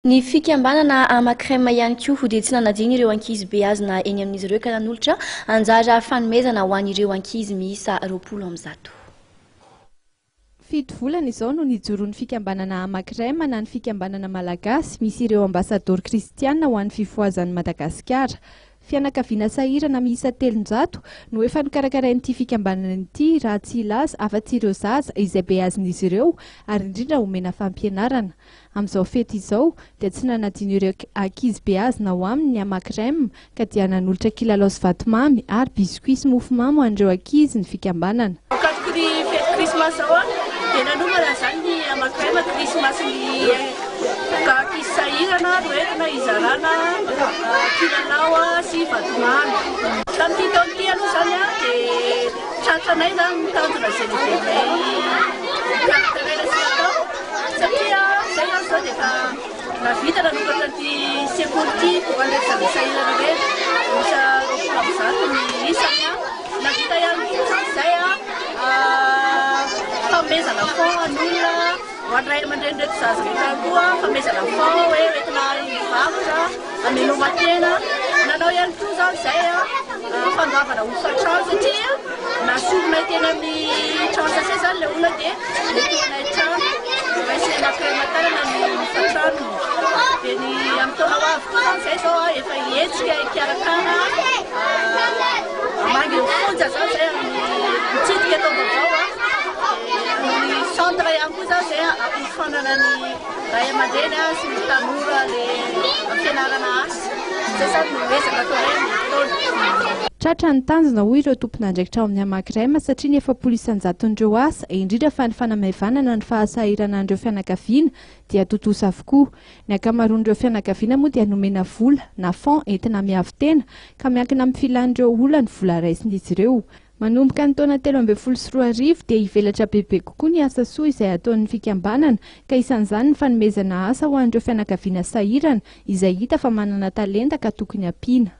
Ny fikambanana Amacrem ihany koa dia tsy nanadino ireo ankizy beazina eny amin'izy ireo ka nanolotra anjara fanomezana ho an'ireo ankizy miisa 120. Fito volana izao no nijoroan'ny fikambanana Amacrem na ny fikambanana malagasy misy ireo ambasadaoro kristiana ho an'ny fifohazan'i Madagasikara. Fianakaviana sahirana miisa 300 no efa nokarakarain'ity fikambanana ity raha tsy hilaza afa-tsy ireo zaza izay beazin'izy ireo ary indrindra omena fampianarana. Amin'izao fety izao dia tsy nanadino ireo ankizy beazina ao aminy ny Amacrem ka dia nanolotra kilalao sy vatomamy ary biscuit sy mofomamy ho an'ireo ankizy ny fikambanana. Mikasika ny fety krismasy izao dia nanomana izany ny Amacrem krismasy ny ankizy sahirana no entina hizarana kilalao sy vatomamy. Tamin'ity taona ity aloha izany dia tratranay izany ny tanjona izay noheverina hokarakaraina sy hatao. Satria izay izany izao dia efa nahavita nanokatra ity sekoly ity ho an'ireto zaza sahirana ireto, miisa 120 ny isany. Nahavita ihany koa izany izay fanomezana fonds an'olona ho an'ny ray aman-drenin'ireto zaza ireto ihany koa, fanomezana fonds hoe hoentina hivarotra, hameloma-tena. Nanao ihany koa izany izay fandoavana hofan-trano satria nasorinay teny amin'ny trano sachet izany ilay olona dia Netohanay trano, raisinay mampiraimatanana ny hofan-tranony. Dia ny amin'ny taona ho avy koa izany izay izao efa hihetsika hikarakara hamangy ny fonja izany izay amin'ny mitsidika taom-baovao. Dia amin'ny centre ihany koa izany izay hampiofanana ny ray aman-dreny sy ny tanora ilay fianarana asa. Izay izany no ezaka ataonay amin'ny taona. Tratra ny tanjona hoy ireo tompon'andraikitra ao amin'ny Amacrem satria ny 40 isan-jaton'ireo asa, indrindra fa ny fanamaivanana ny fahasahiranan'ireo fianakaviana dia tontosa avokoa. Ny ankamaroan'ireo fianakaviana moa dia nomena vola na fonds entina miavo-tena ka miankina amin'ny filan'ireo olona ny vola raisin'izy ireo. Manomboka ny taona 2013 dia hivelatra bebe kokoa ny asa soa izay ataon'ny fikambanana ka isan'izany ny fanomezana asa ho an'ireo fianakaviana sahirana izay hita fa manana talenta ka tokony hampiana.